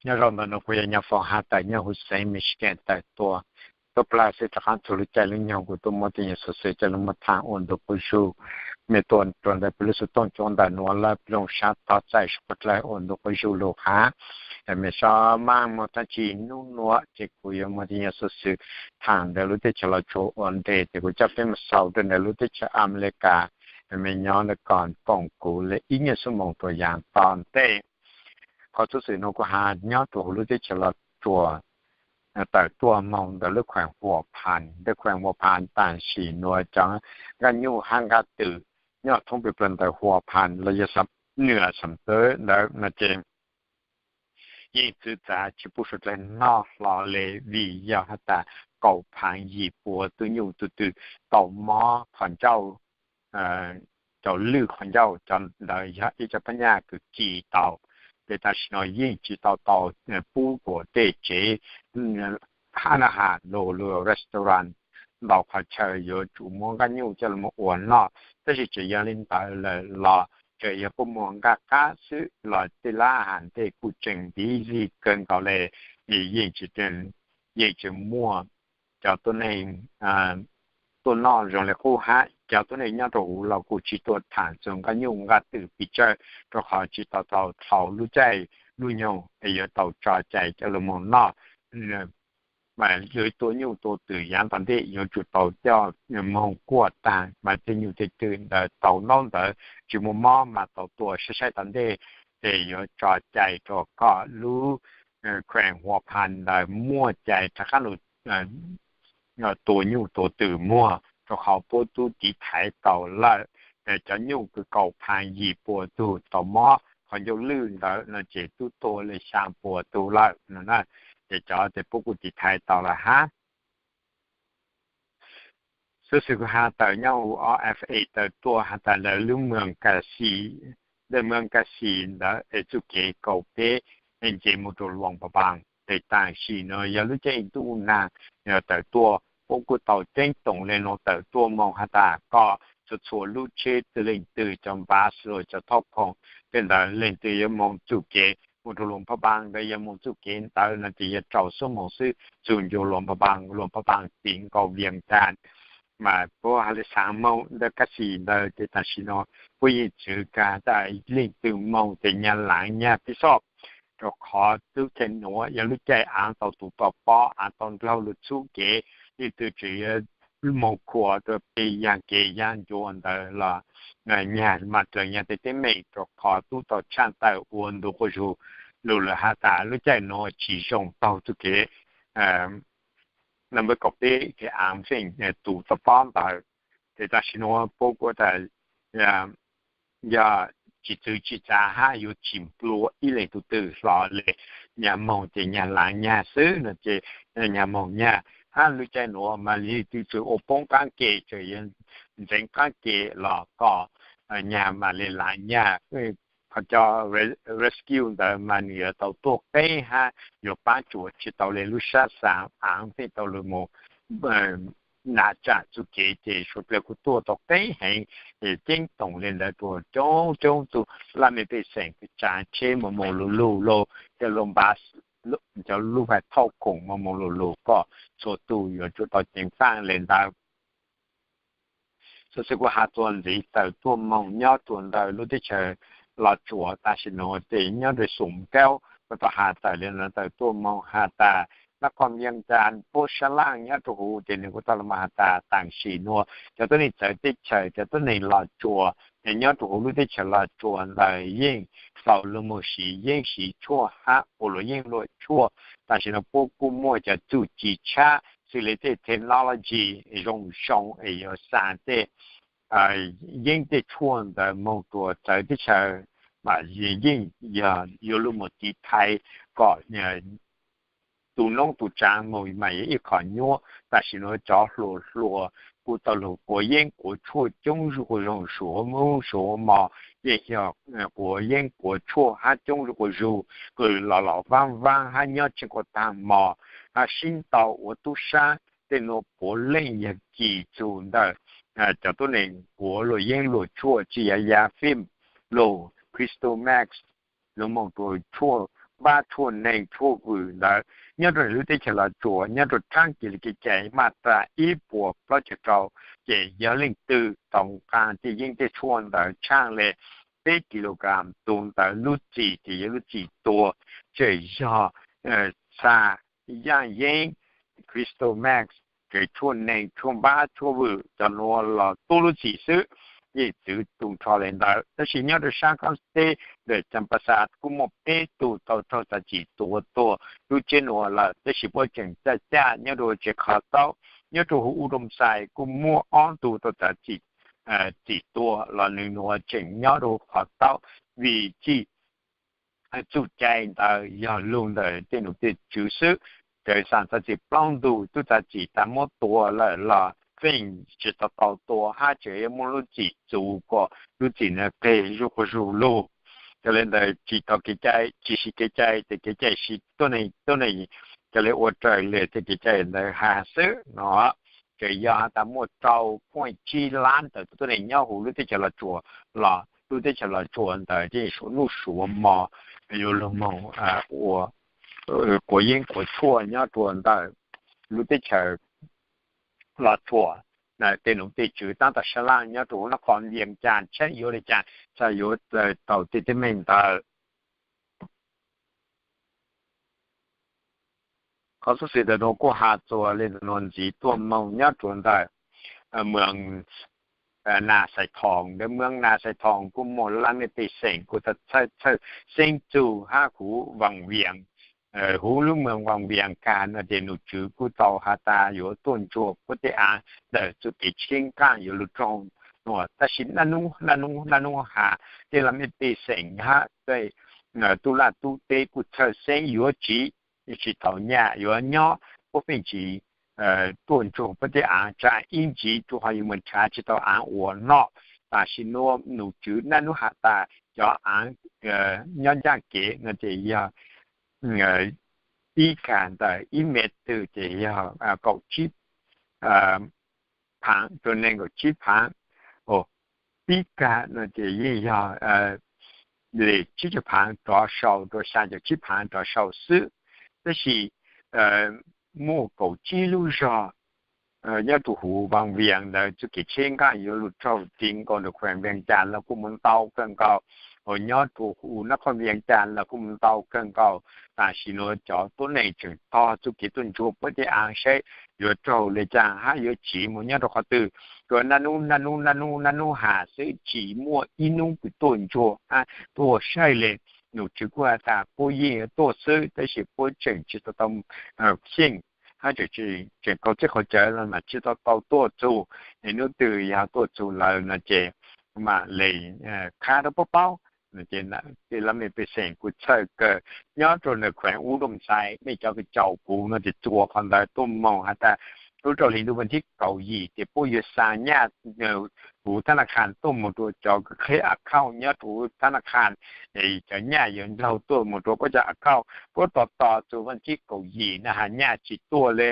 Nyob zoo ntawm no kuv yog Nyob Foom has tawm nyob huv xeev Michigan tawm tuaj. Tuaj plag xwb rov qab txug lub caij lub nyoog kuv tuaj muab tej nyuag xov xwm coj los tham ua ntu quas zug. Mej tuaj rua ntawm peb lub xov tooj cov ntawm nuav lawm, zoo sab thov txais suav dlawg ua ntu quas zug lug hab. Mej sab maj moog taab tsi nub nuav ces kuv yuav muab tej nyuag xov xwm tham ntawm lub teb chaws Los Tsuas ua ntej, ces kuv coj peb moog xaus rua ntawm lub teb chaws Amelikas. Mej nyob ntawm ko koom kuv le ib nyuag xuab moos rua yav tom ntej. Qhov xov xwm nuav kuv has nyob rua huv lub teb chaws Los Tsuas, tawm tuaj moog ntawm lub khueem Huas Phas. Lub khueem Huas Phas tam sim nuav cov nkaj nyuj hab nkaj twm nyob thoob peg plaws ntawm Huas Phas los yog Xam, Nws Xam Tawb ntawd no ces yeej txwv txav tsi pub suav dlawg noj hlo le, vim yog has tas kaum phaav yim puas tug nyuj tug twm tau mob qhov ncauj, cov lwj qhov ncauj. Cov ntawd yog ib cov phab nyaj kws kis tau, ces tam sim no yeej tsi tau tau pub kuas tej tsev hab naj has lug lug restaurant ntau qhov chaw yuav tsum muab nkaj nyuj coj los ua noj. Tab sis tseem yog le ntawd lawm los tseem yog puab muag nkaj qab xwb los tej lab has ntej kuj tseem busy kawg nkaus le, yeej tsi, yeej tsi muaj cov tuab neeg tuaj noj zoo le qub hab. Cov tuab neeg nyob rau huv los kuj tsi tuaj tham txug nkaj nyuj nkaj twm pes tsawg rua qhov tsi tau tau dhau lub caij lub nyoog es yuav tau tso cai coj lug moog noj. Mas yuav tua nyuj tua twm yav tom ntej yuav tsum tau coj moog kuaj taag mas tej nyuj tej twm ntawd tau ntaub ntawv tsi muaj mob mas tau tua saib saib tom ntej, ces yuav tso cai rua kom lub khueem Huas Phas ntawd muaj cai rov qab lug tua nyuj tua twm muag, rua qhov puab tub tiv thaiv tau lawm. Cov nyuj kws kaum phaav yim puas tug tau mob qhov ncauj lwj ntawd no ces tub tuag le xya puas tug lawm no na. Ces cov tes puab kuj tiv thaiv tau lawm hab. Xov xwm kuv has tawm nyob huv O F A tawm tuaj has tas lawv lub moog Kasi, lawv moog Kasi ntawd es txuj kev kaum peb nce moog rua Luas Npas Npas. Tes tam sim no yog lub caij ntuj nag tawm tuaj, puab kuj tau ceeb toom le nuav tawm tuaj moog has tas kom txhua txhua lub tsheb twg leej twg cov npas los cov thauj khoom tej ntawd leej twg yuav moog txuj kev moog rua Luas Npas Npas ntawd, yog moog txuj kev ntawd no ces yog rau xuab moos xwb txug ncua Luas Npas Npas, Luas Npas Npas tim nkaus Vias Cas. Mas puab has le xaam moos ntawm Kasi ntawd ces tam sim no puab yeej txwv kag tas leej twg moog tes nyag laav nyag peb xob, rua qhov lub caij nuav yog lub caij aav tau tus poj pob aav tau ndlaug lug txhub kev, leej twg tseem yuav moog khuam rua peg yaag kev yaag ncua ntawd los nyag mas dlaws nyag tej teeb meem, rua qhov tub tau tshaj tawm ua ntu quas zug lug lawm has tas lub caij nuav tsi zoo taug txuj kev number kaum peb kev aav feem tus tau pob ntawd. Ces tam sim nuav puab kuj tas yog tsi txwv tsi txav hab yuav tsi nplua ib leeg tug twg hlo le, nyag moog ces nyag laav nyag xwb no ces nyag moog nyag hab lub caij nuav mas leej twg tseem ua poob qaab ke tseem yuav ntxeev qaab ke los kom nyag mam le laav nyag. Qhov cov rescue ntawd mas nwg yuav tau tuaj qeeb hab yuav paab tsuas tsi tau le lub sab xaav aav feem tau lug moog nam tsam txuj kev ces suav dlawg kuj tuaj tau qeeb heev. Ceeb toom le ntawd rua coob coob tug laj mej pej xeem tsa tsheb moog moog lug lug lug, cov lub npas, cov lub vais thauj khoom moog moog lug lug kom txhua tug yuav tsum tau ceev faaj le ntawd. Xov xwm kuv has txuas ntxiv tawm tuaj moog nyob rua ntawm lub teb chaws Los Tsuas tam sim nuav tes nyob rua Xoom Kaub kuj tau has tawm le nuav tawm tuaj moog has tas nab qhoos Vias Cas puab sab laj nyob rua huv tes nwg kuj tau lug moog has tas tam sim nuav cov tuab neeg txawv teb chaws, cov tuab neeg Los Tsuas es nyob rua huv lub teb chaws Los Tsuas ntawd yeej tau lug moog siv yeeb siv tshuaj hab ua luam yeeb luam tshuaj. Tam sim nuav puab kuj muaj cov txuj ci tshab xws le tej technology zoo zoo es yuav xa tej yeeb tej tshuaj ntawd moog rua txawv teb chaws, mas yeej yog yuav lug moog tiv thaiv kom tus noob tus tsaav moog mas yog ib qho nyuab. Tam sim nuav cov hluas hluas kuj tau lug quav yeeb quav tshuaj coob zuj quas zog, suav moob suav mos yeej yog quav yeeb quav tshuaj hab coob zuj quas zug, qw los los vaab vaab hab nyob tsheej quas taag mos hab sib ntaus ua tub sab. Tej nuav puav leej yog kis txug ntawm cov tuab neeg quav luam yeeb luam tshuaj tsi yog ya fim lug Crystal Meth lug moog rua tshuaj npab tshuaj neeg tshuaj vwm ntawd nyob rau lub teb chaws Los Tsuas nyob rau tsab kev li kev cai maj tas ib puas plaub caug rau, ces yog leej twg tau nqa tej yeeb tej tshuaj ntawd tshaaj le peb kilogram, tus ntawd lub txim ces yog lub txim tuag, tseem yog xa yaaj yeeb Crystal Max, kev tshuaj neeg tshuaj npab tshuaj vwm cov nuav los tuab lub txim xwb, yeej txwv tu nrho le ntawd. Tab sis nyob rau sab qab teb ntawm Champasak kuj muaj peb tug tau raug txav txim tuag tuag lub tsev nuav lawm, tab sis puab tseem caj caj nyob rau tsev qhov taub. Nyob rau huv Udomxais kuj muaj ob tug tau txav txim txim tuag los nws nuav tseem nyob rau qhov taub vim txim txuj cai ntawd yog lug ntawm tej nom tej tswv xwb. Raws xaam txav txim plaub ntug tub txav txim tas muab tua lawm los feej tsis tau tau tua hab tseem yuav muaj lub txim txuv kom lub txim ntawd qeg zuj quas zug lug. Yog le ntawd tsis tau kev cai, tsis siv kev cai ces kev cai siv tuab neeg, tuab neeg ca le ua raws le tej kev cai ntawd has xwb no. Tseem yog has tas muaj rau point tsib lab ntawm tuab neeg nyob huv lub teb chaws Los Tsuas los lub teb chaws Los Tsuas ntawd yeej suav nuj suav mo yuav lug moog ua quav yeeb quav tshuaj nyob rua ntawm lub teb chaws Los Tsuas. Tej nom tej tswv taab tom sab laj nyob rua huv nab qhov Vias Cas tsheb yuav le caag txhaj yuav tau tej teeb meem ntawd. Qhov xub xwm ntawm nuav kuj has txuas le nuav ntxiv tuaj moog nyob rua ntawm moos Nas Xais Thoos. Ntawm moos Nas Xais Thoos kuj muaj laj mej pej xeem kuj tau txhawj txhawj xeeb txug hab huv Vaas Vias, huv lub moos Vaas Vias kag no ces nom tswv kuj tau has tas yuav tuaj ntsuag puab tej aav ntawm txuj kev tsheb nqaaj yuav lug raug nuav. Tab sis naj nub naj nub naj nub has tej laj mej pej xeem hab tej tub laj tub teb kuj txhawj xeeb yuav tsiv tsis tau nyaj yuav nyob, puab pheej tsis tuaj ntsuag puab tej aav tsaa ib ntsis rua qhov yuav moog nrhav tsis tau aav ua noj. Tam sim nuav nom tswv naj nub has tas cov aav nyob ncaaj kev no ces yog ib kag ntawm ib mev twg ces yog kaum tsib phaav rua neeg nkaum tsib phaav, pib kag no ces yeej yog li tsib caug phaav rov sau rua xya caum tsib phaav rov sau xwb. Tab sis muaj kaum tsib lub zog nyob rua huv Vaas Vias ntawd txuj kev tsheb nqaaj yuav lug raug ti nkaus nram khuees Vias Cas los kuj muaj ntau kawg nkaus, hos nyob rua huv nab qhov Vias Cas los kuj muaj ntau kawg nkaus. Tam sim nuav cov tuab neeg tseem tog txuj kev tuaj ntsuag puab tej aav saib yuav raug le caag hab yuav tsiv moog nyob rua qhov twg. Rua naj nub naj nub naj nub naj nub has xwb tsis muaj ib nub kws tuaj ntsuag hab tuaj saib le. Nom tswv kuj has tas puab yeej yuav tuaj xwb tab sis puab tseem tsis tau tau xyeej hab tseem kaug txij qhov cawv los mas tsis tau tau tuaj txug. Es nub twg yog tuaj txug lawm no ces mam le qha rua puab paub. Tej laj mej pej xeem kuj txhawj kawg nyob rua nram khuees Ub Dooj Xais, mej cov kws caum kuv no ces txuas qhov ntawd tuaj moog has tas lub rau hli ntuj vas thib kaum yim ces puab yuav xa nyaj huv thab na kha tuaj moog rua cov kws qheb account nyob rua huv thab na kha, cov nyaj yuav nraug tuaj moog rua puab cov account. Puab tos tos txug vas thib kaum yim na has nyaj tsis tuaj le.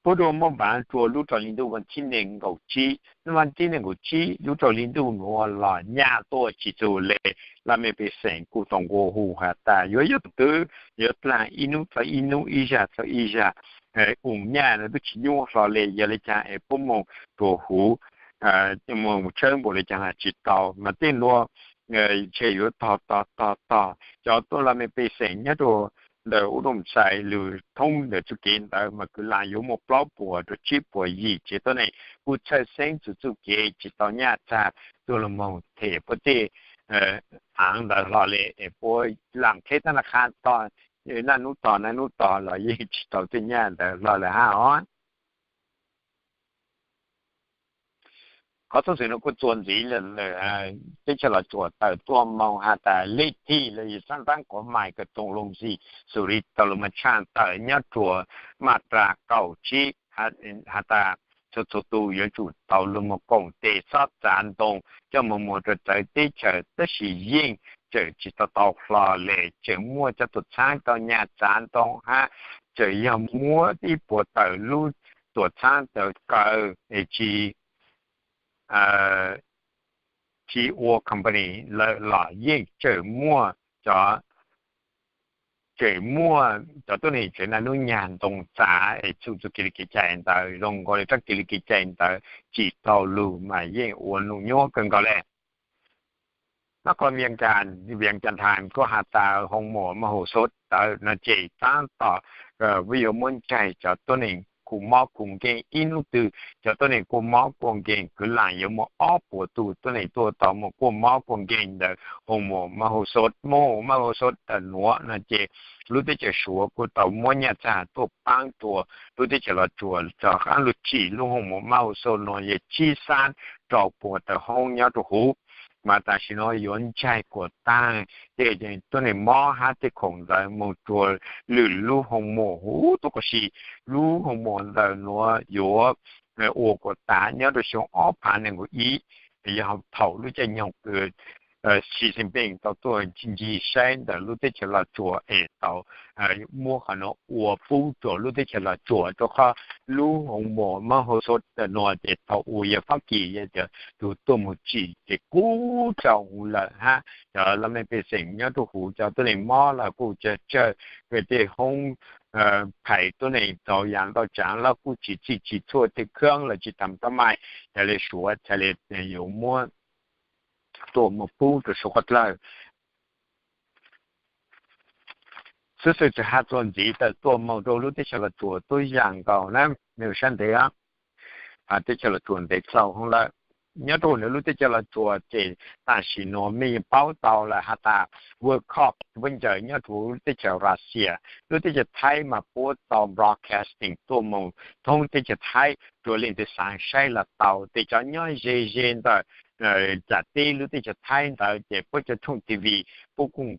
Puab dua muab npaav rua lub rau hli ntuj vas thib neeg nkaum tsib, nub vas thib neeg nkaum tsib lub rau hli ntuj nuav los nyaj tuaj tsis txug le. Laj mej pej xeem kuj tau nqua hu has tas yuav yog tug twg yuav dlaag ib nub txug ib nub, ib zag txug ib zag, ua nyaj no tub tsis nyuaj hlo le. Yog le caag es puab moog rua huv, moog tshawb npaum le caag has tsis tau mas tej nuav ntshe yuav tog tog tog tog. Cov tuab laj mej pej xeem nyob rua ntawm Ub Dooj Xais lug thoob ntawm txuj kev ntawd mas kws laj yuav muaj plaub puas rua tsib puas yim tsev tuab neeg kuj txhawj xeeb txug txuj kev tsis tau nyaj txag tuaj lug moog them puab tej aav ntawd hlo le. Es puab laj qheb thab na kha tog, naj nub tog naj nub tog los yeej tsis tau tej nyaj ntawd hlo le hab os. Qhov txuj xwm nuav kuj txuas ntxiv le teb chaws Los Tsuas tawm tuaj moog has tas lej thij los yog xab ntaab quav mais kws Tooj Looj Xim Xus Lis tau lug moog tshaj tawm nyob rua maj ras kaum tsib has tas txhua txhua tug yuav tsum tau lug moog koom tes xob txav ntoo coj moog muag rua txawv teb chaws, tab sis yeej tseem tsis tau tau hlo le. Tseem muaj cov tuam txhaab tau nyaj txav ntoo hab tseem yog muab ib puas tawm lub tuam txhaab tawm kaw es tsis, tsis ua company lawm los yeej tseem muaj cov tseem muaj cov tuab neeg tsev naj nub nyag ntoo txav es txhum txuj kev li kev cai ntawd zoo nkaus li rab kev li kev cai ntawd tsis tau lug mas yeej ua nuj nyuab kawg nkaus le. Nab qhov Vias Cas Thas kuj has tas hoo mom mab hu xub ntawd no ces tab tom yuav muab ntsaig cov tuab neeg kuj mob kuj nkeeg ib hnub twg cov tuab neeg kuj mob kuj nkeeg kwv lam yuav muaj ob puas tug tuab neeg tuaj tau muaj kuj mob kuj nkeeg ntawd hoo mom mab hu xub, hoo mom mab hu xub ntawm nuav no ces lub teb chaws Suav kuj tau muab nyaj txag tuaj paab rua lub teb chaws Los Tsuas rov qaab lug tsim lub hoo mom mab hu xub no yog tsib xab rau puas tawm hoob nyob rua huv. Mas tam sim no yuav ntsaig kuas taag tej tuab neeg mob hab tej khoom ntawd moog rua lwm lub hoo mom huv tuab ko si. Lub hoo mom ntawm nuav yuav ua kuas taag nyob rua xyoo ob phav nees nkaum ib, yog thaum lub caij nyoog kws Xi Jinping tau tuaj ncig saib ntawm lub teb chaws Los Tsuas es tau muab qhov nuav ua pub rua lub teb chaws Los Tsuas rua qhov lub hoo mom mab hu xub ntawm nuav ces thaum ub yog Fab Kis yog cov tuaj moog tsim ces kub rau huv lawm hab cov laj mej pej xeem nyob rua huv cov tuab neeg mob lawm kuj tsawg tsawg, tej hoob phais tuab neeg tau yaam ntau tsaav lawm kuj tsis txhij tsis txhua tej khaab lawm tsis tas tab mais tas le Suav tas le yuav muab tuaj moog pub rua suav qhov dlawg. Xib xwm tsi has txuas ntxiv tawm tuaj moog rua lub teb chaws Los Tsuas tuab yaam nkaus na, mej sab ntev, teb chaws Los Tsuas ntev txaus hoob lawm. Nyob rua huv lub teb chaws Los Tsuas ces tam sim nuav mej yeej paub tau lawm has tas World Cup puab ncaws nyob rua lub teb chaws Russia, lub teb chaws Thaib mas puab tau broadcasting tuaj moog thoob teb chaws Thaib rua leej twg xaav saib los tau. Tes cov nyob ze ze ntawm cam teb lub teb chaws Thaib ntawd ces puab cov thooj TV puab kuj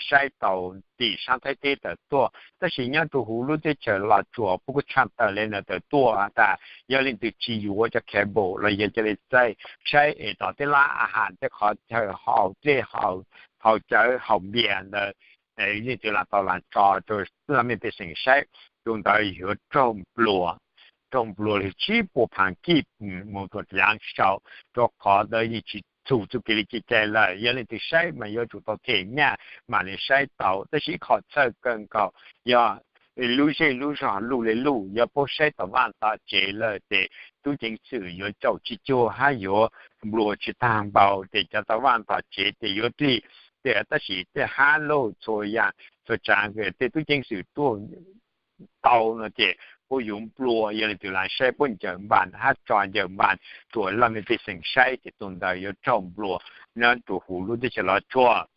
saib tau tim saab Thaib teb tawm tuaj, tab sis nyob rua huv lub teb chaws Los Tsuas puab kuj tshaj tawm le ntawd tawm tuaj has tas yog leej twg tsis yuav cov cable los yog cov le txaij saib es tom tej lab a has tej qhov chaw haus dlej haus cawv haus npias ntawd, leej twg lam tau lam tso rua laj mej pej xeem saib, tus ntawd yuav raug nplua, raug nplua li tsib puas phaav kij moog rua yaav sau, rua qhov ntawd yeej tsis txhum txuj kev li kev cai lawm. Yog leej twg saib mas yuav tsum tau them nyaj mam li saib tau, tab sis ib qho txhawj kawg nkaus yog lub zej lub zog luj le luj, yog puab saib tom vaaj tom tsev lawm tes tub ceev xwm yuav caum tsis cuag hab yuav nplua tsis taag npaum tes cov tom vaaj tom tsev tes yuav dlig. Tes tab sis tej hab lug txhua yaam txhua tsaav tej tub ceev xwm tuaj tau no ces puab yuav nplua, yog leej twg lam saib puab ncaws npas hab tso ncaws npas rua laj mej pej xeem saib ces tus ntawd yuav raug nplua nyob rua huv lub teb chaws Los Tsuas.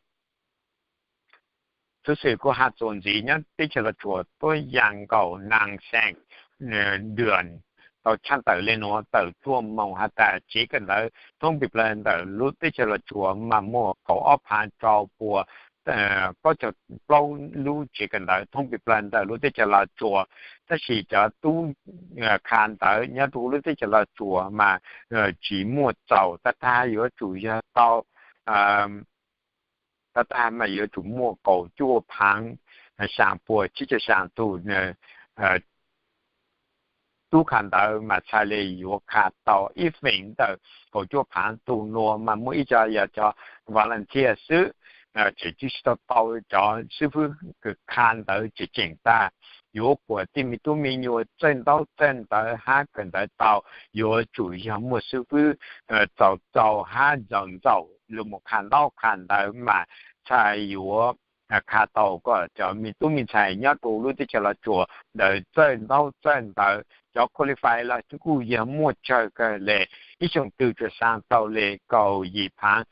Xib xwm kuj has txuas ntxiv nyob teb chaws Los Tsuas tuab yaam nkaus, Nam Xeem Dwm tau tshaj tawm le nuav tawm tuaj moog has tas tsev kawm ntawv thoob pes plawg ntawm lub teb chaws Los Tsuas mas muaj kaum ob phaav rau puas kaum plaub lub tsev kawm ntawv thoob pes plawg ntawm lub teb chaws Los Tsuas, tab sis cov tub kha ntawv nyob rua lub teb chaws Los Tsuas mas tsis muaj txaus, tag tag yuav tsum yog tau tag tag mas yuav tsum muaj kaum cuaj phaav xyaa puas tsib caug xyaa tug tub kha ntawv mas txhaj le yuav kha tau ib feem ntawm kaum cuaj phaav tug nuav mas muaj ib co yog cov volunteer xwb, tseem tsi tau tau cov xib fwb kws kha ntawv tseem tseem tag. Yuav kuas tej me tub me nyuam txawj ntaub txawj ntawv hab kawm ntawv tau, yuav tsum yog muaj xib fwb txaus txaus hab ntxaus ntxaus lug moog kha ntaub kha ntawv mas txhaj yuav kha tau kom cov me tub me ntxhais nyob rua lub teb chaws Los Tsuas ntawd txawj ntaub txawj ntawv. Cov qualify los kuj yog muaj tsawg kawg le, ib xyoos twg tsuas xaa tau le kaum yim phaav,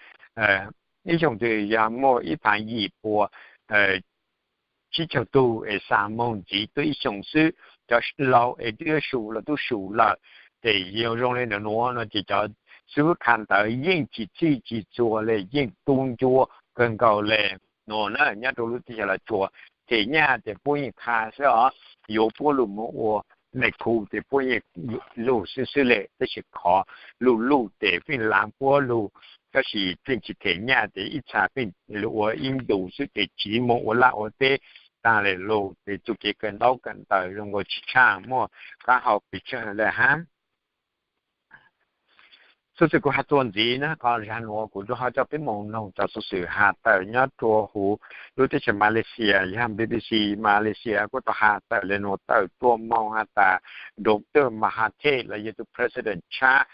ib xyoos twg yog muaj ib phaav yim puas tsib caug tug es xaa moog ntxiv tuaj ib xyoos xwb, cov laug es twb yuav su los tub su lawm. Ces yog zoo le ntawm nuav no ces cov xib fwb kha ntawv yeej tsis txhij tsis txhua le, yeej tu ncua kawg nkaus le. Nuav na nyob rua lub teb chaws Los Tsuas them nyaj tes puab yeej kha xwb os, yuav puab lug moog ua nais khu tes puab yeej lug xwb xwb le, tab sis qhov lug lug tes pheej laav puab lug, tab sis pheej tsis them nyaj tes ib txha pheej lug ua ib ntus xwb tes tsiv moog ua laj ua teb taag le lug tes txuj kev kawm ntaub kawm ntawv zoo nkaus tsis tshaj muaj qaab hau pes tsawg le hab. Xov xwm kuv has txuas ntxiv na, qhov zag nuav kuv rua ho coj peb moog noog txog xov xwm has tawm nyob rua huv lub teb chaws Malaysia, yog B B C Malaysia kuj tau has tawm le nuav tawm tuaj moog has tas Doctor Mahathir los yog tus president tshab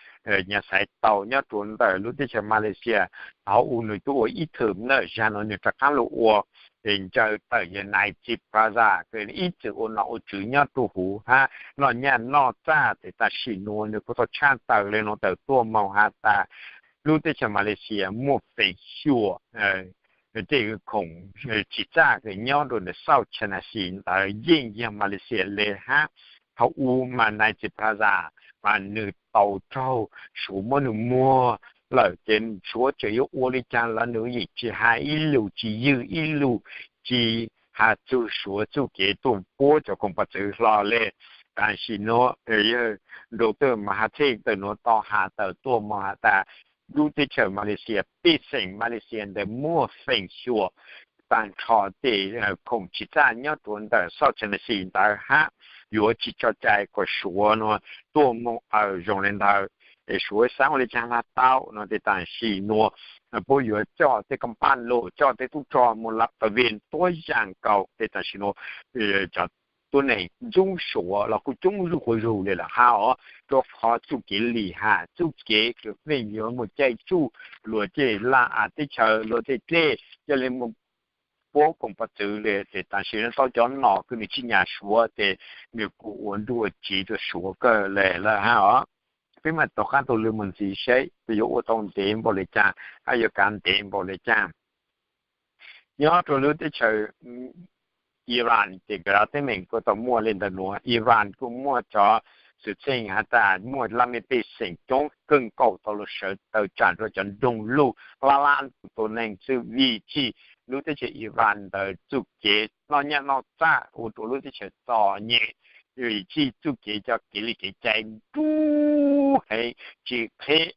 nyav xaiv tau nyob rua ntawm lub teb chaws Malaysia, thaus u nwg tuaj ua ib thwm na, zag nuav nwg rov qaab lug ua ncaws tawm yog Nithi Plaza, ib txwm ua nom ua tswv nyob rua huv hab noj nyaj noj txag, tes tam sim nuav nwg kuj tau tshaj tawm le nuav tawm tuaj moog has tas lub teb chaws Malaysia muaj feem xyuam tej khoom tsim txaj nyob rua ntawm South China Sea ntawd yeej yog Malaysia le hab. Thaus u mas Nithi Plaza mas nwg tau raug Suav muab nwg muag lawm, ces Suav tseem yuav ua le caag los nwg yeej tsis has ib lus, tsis ywg ib lus, tsis has txug Suav txuj kev tuaj puab cov koom pov txwv hlo le. Tam sim nuav yog Doctor Mahathir tawm nuav tau has tawm tuaj moog has tas lub teb chaws Malaysia, pej xeem Malaysia ntawd muaj feem xyuam taag nrho tej khoom tsim txaj nyob rua ntawm South China Sea ntawd hab, yuav tsis tso cai kom Suav nuav tuaj moog aws zoo le ntawd. Es Suav xaav ua le caag lug tau nuav, tes tam sim nuav puab yuav coj tej company los coj tej tub rog moog lab pavin tuab yaam nkaus, tes tam sim nuav cov tuab neeg ntxub Suav los kuj coob zuj quas zug le lawm hab os, rua qhov txuj kev lim ham, txuj kev kws pheej yuav moog caij tsuj luag tej laj av teb chaws, luag tej dlej, ca le moog puab koom pov txwv le, tes tam sim nuav tau cov nom kws nwg tsi nyam Suav tes nwg kuj ua ntuj ua tsiv rua Suav kawg le lawm hab os. Peb mam rov qaab taug lw moog ntxiv seb peb yuav ua tau ntev npaum le caag hab yuav kaav ntev npaum le caag. Nyob rua lub teb chaws Iran ces kaav teeb meem kuj tau muaj le ntawm nuav. Iran kuj muaj cov xwm txheej has tas muaj laj mej pej xeem coob kawg nkaus tau lug sawv tawm tsaam rua cov nroog luj, lab lab tus tus neeg xwb vim txij lub teb chaws Iran ntawd txuj kev noj nyaj noj txag ua rua lub teb chaws txom nyem, vim txij txuj kev coj kev li kev cai nruj heev, tsi qheb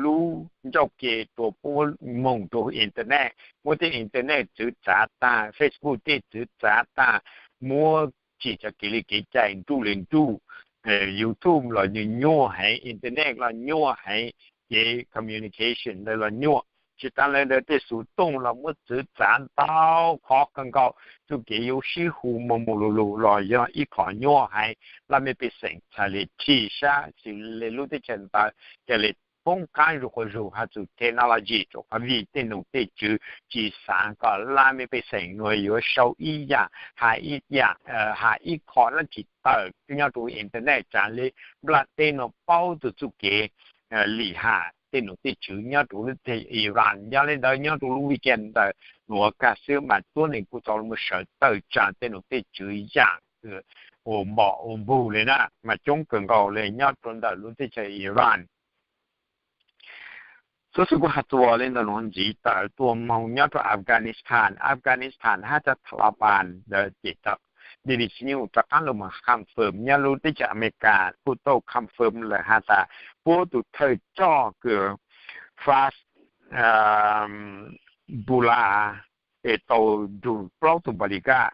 lub ncauj ke rua puab moog rua internet, muab tej internet txwv txav taag, Facebook tej txwv txav taag, muab tsim cov kev li kev cai nruj le nruj, YouTube los nyuaj heev, internet los nyuaj heev, kev communication ntawd los nyuaj. Tsi taag le ntawd tej xuv tooj los muab txwv txav ntau qhov kawg nkaus, txuj kev yuav sib hu moog moog lug lug los yog ib qhov nyuaj heev. Laj mej pej xeem txhaj le chim sab xws le lub teb chaws ntawd ca le poob qaab zuj quas zug has txug technology, rua qhov vim tej nom tej tswv tsi xaav kom laj mej pej xeem nuav yuav sau ib yaam, has ib yaam, has ib qho dlaab tsi tawm nyob rua internet, tsaam le nplaj teb nuav paub txug txuj kev lim ham tej nom tej tswv nyob rua lub teb chaws Iran. Yog le ntawd nyob rua lub weekend ntawm nuav kag xwb mas tuab neeg kuj tau lug sawv tawm tsaam tej nom tej tswv yaam ua npom ua npug le na, mas coob kawg nkaus le nyob rua ntawm lub teb chaws Iran. Xov xwm kuj has txuas le ntawm nuav ntxiv tawm tuaj moog nyob rua Afghanistan. Afghanistan hab cov Taliban ntawd ces tau B B C News rov qaab lug moog confirm nyob lub teb chaws Amelikas kuj tau confirm lawm has tas puab tus thawj coj kws Fahd Pula es tau nrug plaub tug bodyguard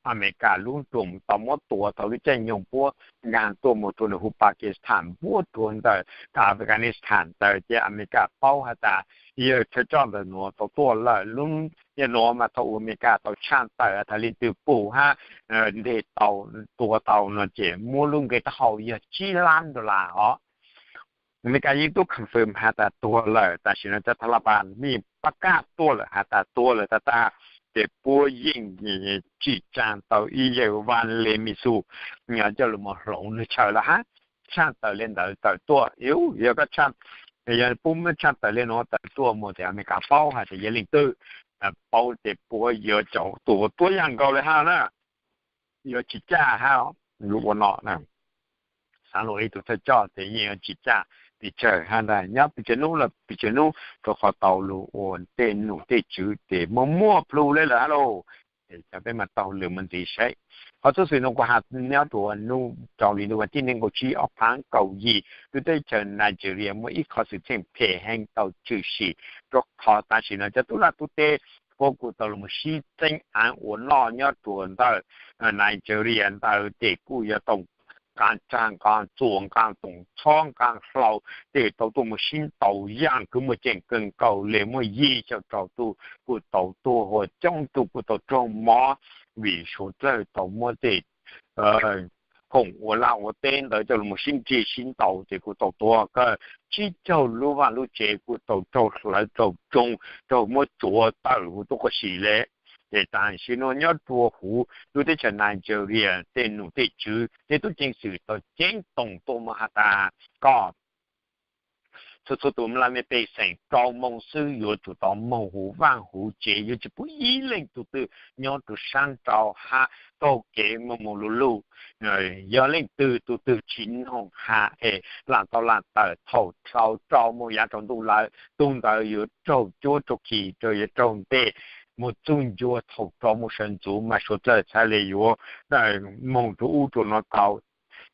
Amelikas lub nroog tau muab tua tau lub caij nyoog puab nkaag tuaj moog rua nwg huv Pakistan puab rua ntawm Afghanistan ntawd ces Amelikas paub has tas yawg thawj coj ntawm nuav tau tuaj lawm. Lub caij nuav mas thaus Amelikas tau tshaj tawm has tas leej twg pum hab nteg tau tua tau no ces muab lub nqe taub hau yog tsib lab dollar os. Amelikas yeej tub confirm has tas tuag lawm, tam sim no cov Taliban mej pab kaj tuaj lawm has tas tuag lawm tag tag, ces puab yeej tsim tsaa tau ib yawg Val le Misu coj lug moog hloov nwg chaw lawm hab. Tshaj tawm le ntawd tawm tuaj, yog koj tshaj, yog puab muab tshaj tawm le nuav tawm tuaj moog tes Amelikas paub has tas yog leej twg, paub tes puab yuav caum tua tuab yaam nkaus le hab na. Yuav tsis caj hab, lug ua no na. Xaav lug ib tug thawj coj tes yeej yuav tsis caj pes tsawg hab ntag, nyob pes tsawg nub lawm pes tsawg nub rua qhov tau lug ua tej nom tej tswv tes muaj muaj plhu le lawm hab lauj. Ces cov peb mas taug lw moog ntxiv saib. Qhov txuj xwm nuav kuv has nyob rua nub rau li nub vas thib neeg nkaum tsib ob phaav kaum yim, lub teb chaws Nigeria muaj ib qhov xwm txheej phem heev tau tshwm sim, rua qhov tam sim no cov tub laj tub teb puab kuj tau lug moog sib txeeb aav ua noj nyob rua ntawm Nigeria ntawd ces kuj yuav tau nqa tsag, nqa txuas, nqa toom txhob, nqa hlau, tej tau tuaj mus sib ntaus, yam kwv muaj ceem kawg nkaus li, muaj yim caum rau tug kuj tau tuaj, ua coob tug kuj tau raug mob, vim Suav dlawg tau muab tej khoom ua laj ua teb ntawd coj los sib nrig sib ntaus ces kuj tau tuag kawg. Tsib caug lub vaj lub tsev kuj tau raug hlawv raug tsoo, raug muab tsuav tawm huv tub quas si le. Ces tam sim no nyob rua huv lub teb chaws Nigeria tej nom tej tswv tej tub ceev xwm tau ceeb toom tuaj mus has tas kom txhua txhua tus laj mej pej xeem rau moo xwb yuav tsum tau moog huv vaj huv tsev, yuav tsis pub ib leej tug twg nyob rua sab nraud hab taug kev moog moog lug lug. Yog leej twg tug twg tsis noog has es laam tau laam tawm thaum rau mus yav rau ntuj lawm, tug ntawd yuav raug cuab raug khi, yuav raug ntej mus txug ncua thaum rau mus sawv ntxuv mas Suav dlawg txhaj le yuav moog rua ub rua no tau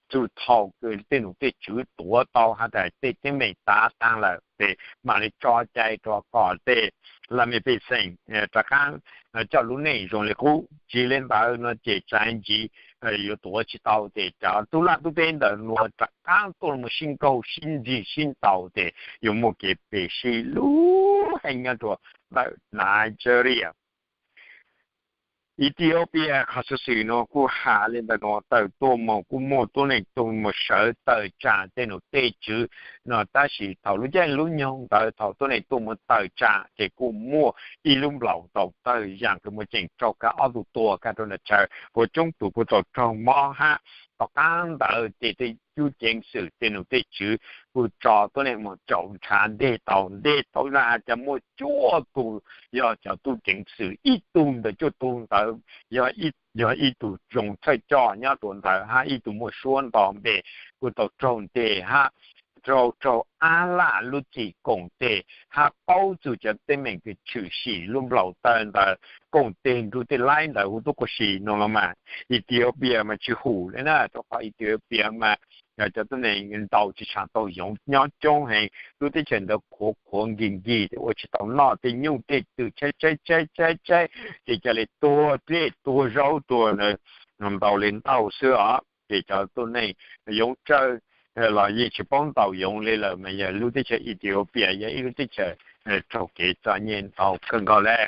txug thaum kws tej nom tej tswv tuav tau has tas tej teeb meem tav taag lawm ces mam le tso cai rua kom tej laj mej pej xeem rov qaab coj lub neej zoo le qub. Tsis le ntawd no ces tsaav ntsis yuav tuav tsis tau ces cov tub laj tub teb ntawm nuav rov qaab tuaj mus sib nkaug sib nrig sib ntaus ces yuav muaj kev phem sib lub heev nyob rua ntawm Nigeria. Ethiopia qhov xuv xwm nuav kuj has le ntawm nuav tawm tuaj moog kuj muaj tuab neeg tuaj mus sawv tawm tsaam tej nom tej tswv no, tab sis thaum lub caij lub nyoog ntawd thaum tuab neeg tuaj mus tawm tsaam ces kuj muaj ib lub nplaum tau tawg yaam kws muaj ceem rau kag ob tug tuag kag rau ntawm chaw, ua coob tug kuj tau raug mob hab. Tom qaab ntawd ces tej tub ceev xwm tej nom tej tswv kuj tso tuab neeg moog caum nrhav nteg tau nteg tau na has tas muaj cuaj tug yog cov tub ceev xwm, ib tug ntawm cuaj tug ntawd yog ib tug zoo thawj coj nyob rua ntawd hab ib tug muaj suab nto npe kuj tau raug nteg hab raug raug ab laj lub txim koom teg hab paub txug cov teeb meem kws tshwm sim lub nplaum tawg ntawd koom teg nrug tej laib ntawd huv tub quas si no los mas Ethiopia mas tsis hum le na, rua qhov Ethiopia mas yog cov tuab neeg ntau tsis tshua tau yoov nyob coob heev, lub teb chaws ntawd qhuav qhuav nkig nkig ua tsis tau noj tej nyuj tej twm tshaib tshaib tshaib tshaib tshaib ces ca le tuag dlej tuag zaub tuag ntau le ntau xwb os. Ces cov tuab neeg yoov tsawg los yeej tsis paub ntaus yoov le lawm mas yog lub teb chaws Ethiopia yog ib lub teb chaws raug kev txom nyem ntau kawg nkaus le.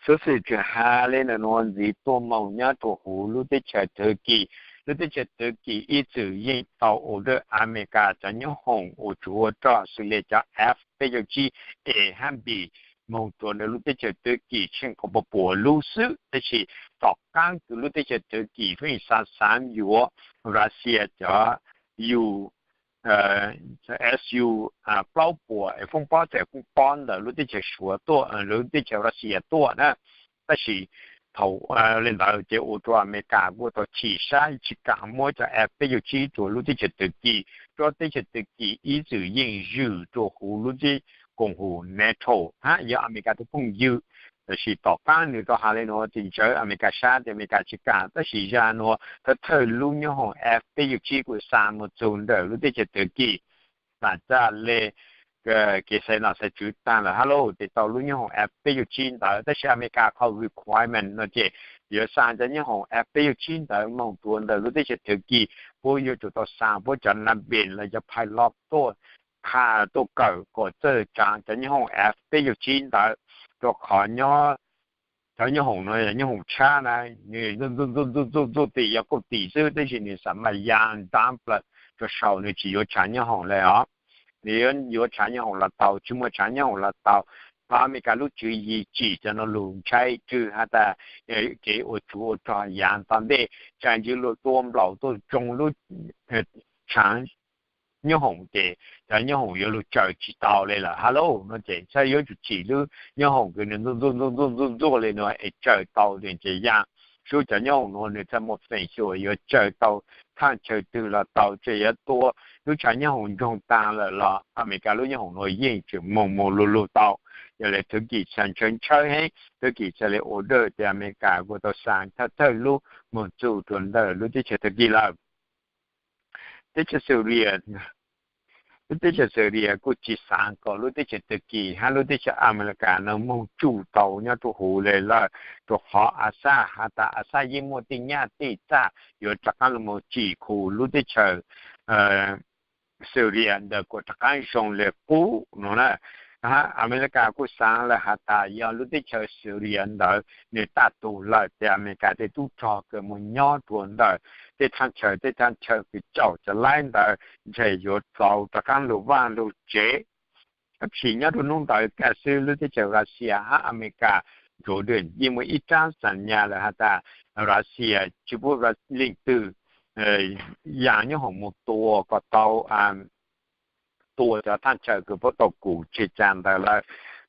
Xuv xwm tseem has le ntawm nuav ntxiv tuaj moog nyob rua huv lub teb chaws Turkey. Lub teb chaws Turkey ib txwm yeej tau order Amelikas cov nyoob hoom ua tsov ua rog xws le cov F peb caug tsib A hab B moog rua ntawm lub teb chaws Turkey tsheej kaum pua pua lub xwb, tab sis tom qaab kws lub teb chaws Turkey pheej xaav xaav yuav Russia cov U S U plaub puas es foob pob txhais foob pob ntawm lub teb chaws Suav tuaj, lub teb chaws Russia tuaj na. Tab sis thaum le ntawd ces ua rua Amelikas kuj tau chim sab tsis kam muab cov F peb caug tsib rua lub teb chaws Turkey, rua teb chaws Turkey ib txwm yeej zwm rua huv lub teb koom haum NATO hab yog Amelikas tug phooj ywg. Tab sis tom qaab nwg tau has le nuav ces ntsawv Amelikas sab ces Amelikas tsis kam, tab sis zag nuav thawj thawj lub nyoob hoom F peb caug tsib kuj xa mus txug ntawm lub teb chaws Turkey. Tam txaj le kev xaiv nom xaiv tswv taag lawm hab lauj, ces tau lub nyoob hoom F peb caug tsib ntawd, tab sis Amelikas qhov requirement no ces yuav xa cov nyoob hoom F peb caug tsib ntawd moog rua ntawm lub teb chaws Turkey, puab yuav tsum tau xa puab cov nav npees los cov pilot tuaj, tuaj kawm kom txawj tsaav cov nyoob hoom F peb caug tsib ntawd, rua qhov cov nyoob hoom no yog nyoob hoom tshab na, nwg ntxuj ntxuj tim yog kauj tim xwb, tab sis nwg xaav mas yaa ntaab plaws rua sau, nwg tsis yuav tshaav nyoob hoom le os. Nwg yuav tshaav nyoob hoom los tau, tsis muaj tshaav nyoob hoom los tau. Qhov Amelikas lub tswv yim tsim cov no lug ntshai rwg has tas kev ua tsov ua rog yaav tom ntej, tsaav ntsis luag tua nplaum tuaj tsoo lub tshaav nyoob hoom ces cov nyoob hoom yuav lug tsaws tsis tau le lawm hab lauj. No ces txhaj yuav tsum tsim lub nyoob hoom kws nwg ntxuj ntxuj ntxuj ntxuj ntxuj le nuav es tsaws tau ces yaa, sub cov nyoob hoom nuav nwg txhaj muaj feem xyuam yuav tsaws tau thaaj chaw twg los tau, tseem yuav tua lub tshaav nyoob hoom ntsoog taag lawm los Amelikas lub nyoob hoom nuav yeej tseem moog moog lug lug tau. Yog le Turkey xaav ntshaw ntshaw heev, Turkey txhaj le order ces Amelikas kuj tau xa thawj thawj lub moog txug rua ntawm lub teb chaws Turkey lawm. Teb chaws Syria, lub teb chaws Syria kuj tsis xaav kom lub teb chaws Turkey hab lub teb chaws Amelikas no moog tsuj tau nyob rua huv le lawm, rua qhov Assad has tas Assad yeej muaj tej nyaj tej txag yuav rov qaab lug moog tsim khu lub teb chaws Syria ntawd kuas rov qaab zoo le qub no na. Amelikas kuj xaav lawm has tas yog lub teb chaws Syria ntawd nwg tag tus lawm tes Amelikas tej tub rog kws moog nyob rua ntawm tej thaaj chaw tej thaaj chaw kws caum cov laib ntawd ntshe yuav tau rov qaab lug vaaj lug tsev. Tab sis nyob rua nub ntawd kaj xwb lub teb chaws Russia hab Amelikas Jordan yeej muaj ib rab xas nyas lawm has tas Russia tsi pub leej twg ya nyob hoom moog tua kom tau tua cov thaaj chaw kws puab tau kws tseg tsaa ntawd lawm.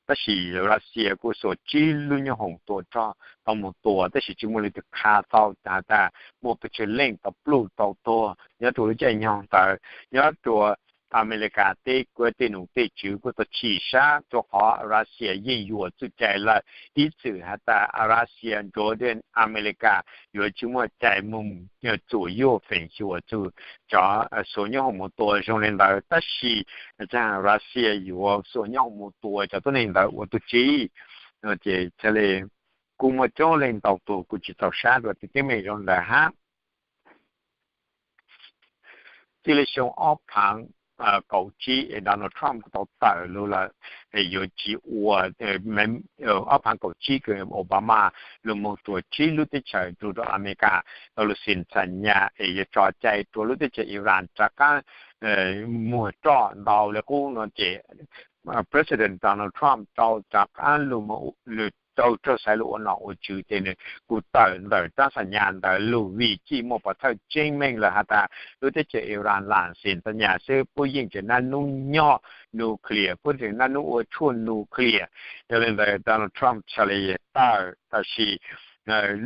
Tab sis Russia kuj xuas tsib lub nyob hoom tua rog tau moog tua tab sis tsi muaj leej twg qha tau has tas muaj pes tsawg leej tau pluj tau tuag nyob rua lub caij nyoog ntawd. Nyob rua Amelikas teb kuj tej num tej tswv kuj tau chim sab rua qhov Russia yeej yuav txuj cai lawm, ib txwm has tas Russia Jordan Amelikas yuav tsi muaj cai moog txuam yuaj feem xyuam txug cov xuas nyob hoom moog tua zoo le ntawd. Tab sis Russia yuav xuas nyob hoom moog tua cov tuab neeg ntawd ua tug tsi? Ces kuj muaj coob leej ntau tug kuj tsi txaus sab rua tej teeb meem zoo ntawd hab. Txij le xyoo ob phaav kaum tsib es Donald Trump kuj tau tawm lug lawm yuav tsi ua, ob phaav kaum tsib kws Obama lug moog tua tsib lub teb chaws rua rua Amelikas tau lug xas nyas es yuav tso cai rua lub teb chaws Iran rov qaab muag roj ntau le qub no ces President Donald Trump tau rov qaab lug, nwg tau raug xaiv lug ua nom ua tswv ces nwg kuj tawm ntawm rab xas nyas ntawd lug vim tsi muaj pov thawj tseeb meej lawm has tas lub teb chaws Iran lam xas nyas xwb puab yeej tseem naj nub nyob nuclear, puab tseem naj nub ua tshuaj nuclear. Yog le ntawd Donald Trump txhaj le tawm, tab sis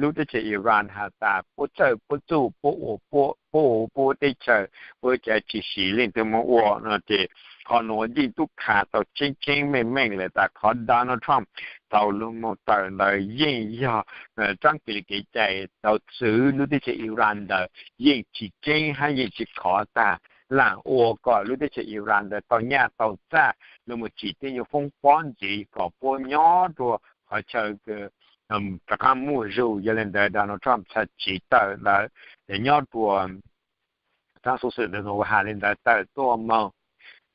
lub teb chaws Iran has tas puab txawj puab txuj puab ua puab teb chaws, puab cav tsi siv leej twg moog ua no ces qhov nuav yeej tub qha tau tseeb tseeb meej meej lawm tas qhov Donald Trump tau lug moog tawm ntawd yeej yog rab kev li kev cai tau txwv lub teb chaws Iran ntawd yeej tsis tseeb hab yeej tsis khov tag, lam ua kom lub teb chaws Iran ntawd tau nyaj tau txag lug moog tsim tej nyuas foob pob ntxiv kom puab nyob rua qhov chaw rov qaab muaj zug. Yog le ntawd Donald Trump txhaj tsi tawm ntawd. Ces nyob rua tsaab xuv xwm ntawm nuav has le ntawd tawm tuaj moog,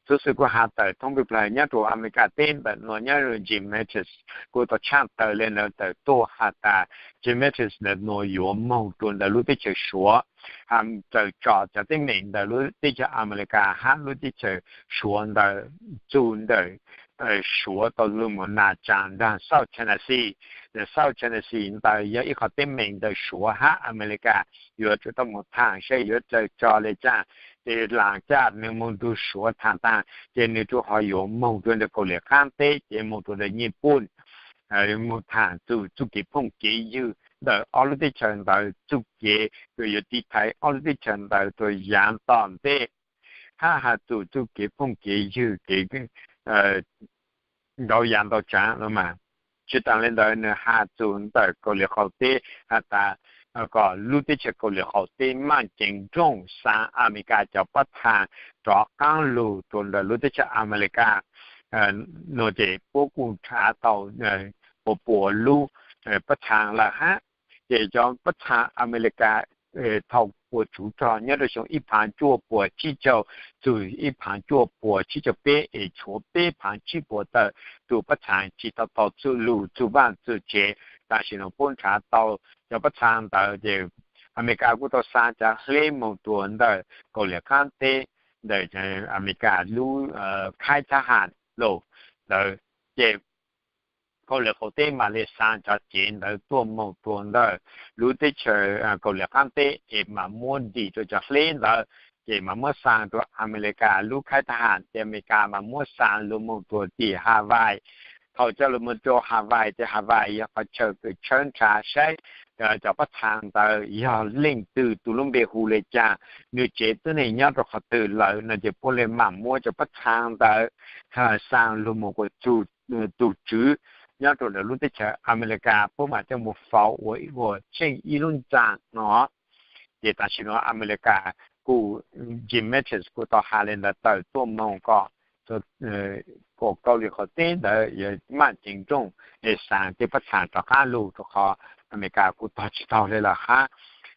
xuv xwm kuj has tawm thoob peg plawg nyob rua Amelikas teb ntawm nuav nyob rua Jim Mattis kuj tau tshaj tawm le ntawd tawm tuaj has tas Jim Mattis ntawm nuav yuav moog rua ntawm lub teb chaws Suav, has tawm tso cov teeb meem ntawm lub teb chaws Amelikas hab lub teb chaws Suav ntawd txug ntawm Suav tau lug moog nas tsaa nraag South China Sea. South China Sea ntawd yog ib qhov teeb meem ntawm Suav hab Amelikas yuav tsum tau moog thaam saib yuav tawm tso le caag. Ces laas caj nwg moog rua Suav thaam taag ces nwg rua qhov yuav moog rua ntawm Kauslim Qaab teb ces moog rua ntawm Nyij Pooj, moog thaam txug txuj kev phooj kev ywg ntawm ob lub teb chaws ntawd, txuj kev kws yuav tiv thaiv ob lub teb chaws ntawd rua yaav tom ntej, hab has txug txuj kev phooj kev ywg kev ntau yaav ntau tsaav los mas. Tsi taag le ntawd nwg has txug ntawm Kauslim Qaub teb has tas kom lub teb chaws Kauslim Qaub teb maaj ceev nrooj xaa Amelikas cov pab thaam rov qaab lug rua ntawm lub teb chaws Amelikas. Nuav ces puab kuj nrhav tau puas puas lub pab thaam lawm hab. Ces cov pab thaam Amelikas thaum puas tsuv rog nyob rua xyoo ib phaav cuaj puas tsib caug txug ib phaav cuaj puas tsib caug peb es tshuav peb phaav tsib puas tawm tug pab thaam tsi tau tau txuj lug txuj vaaj txuj tsev. Tam sim nuav puab nrhav tau cov pab thaam ntawd ces Amelikas kuj tau xaa cov hleb moog rua ntawm Kauslim Qaab teb, ntawm Amelikas lub khaib thab ham lug ntawd. Ces Kauslim Qaub teb maam le xaa cov cev ntawd tuaj moog rua ntawm lub teb chaws Kauslim Qaab teb es maam muab ntim rua cov hleb ntawd, ces maam muab xaa rua Amelikas lub khaib thab ham, ces Amelikas maam muab xaa lug moog rua tim Hawaii. Thaum coj lug moog rua Hawaii ces Hawaii yog qhov chaw kws tshawb nrhav saib cov pab thaam ntawd yog leej twg, tug lub npe hu le caag, nwg tsev tuab neeg nyob rua qhov twg lawm no ces puab le maam muab cov pab thaam ntawd xaa lug moog ua tug tswv nyob rua ntawm lub teb chaws Amelikas, puab maam coj moog faus ua ib ua tsheej ib lub ntxaa no. Ces tam sim nuav Amelikas kuj, Jim Mattis kuj tau has li ntawd tawm tuaj moog kom, kom Kauslim qhov teb ntawd yuav maj ceev nrooj es xaam tej pab txhaam rov qaab lug rua qhov Amelikas kuj tog tsi taug le lawm hab.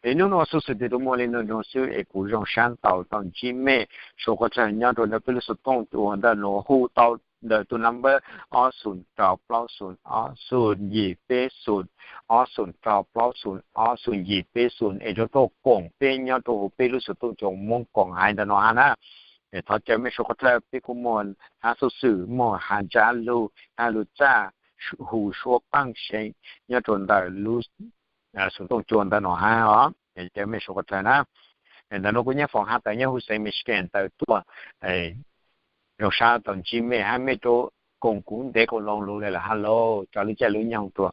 Es nub nua xuv xwm tes tus muaj le nuav nua xwb es kuv zoo sab ntau tau ntsib mej suav qhov tsaag nyob rua ntawm peb lub xuv tooj cua ntawm nuav hu tau ntawm tus number ob xoom rau plaub xoom ob xoom yim peb xoom, ob xoom rau plaub xoom ob xoom yim peb xoom es rua tuaj koom peb nyob rua huv peb lub xuv tooj cua Moob Koom haiv ntawm nuav hab na. Es thov caw mej suav qhov tsaag peb kuj muaj hab xuv xwm muaj has ntsab lug hab lug txaj hu suab paab seev nyob rua ntawm lub xuv tooj cua ntawm nuav hab os. Caw mej suav qhov tsaag na. Ntawm nuav kuv nyab foom has tawm nyob huv xeev Michigan tawm tuaj. Zoo sab tau ntsib mej hab mej rua koom kuv ntev koom loo lug le lawm hab lauj, tso lub caij lub nyoog rua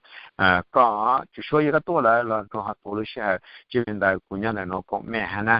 koj, tsi suav yog koj tuaj lawm los rua ho tuav lub sij hawm, tsi li ntawd kuv nyob ntawm nuav koom mej hab na.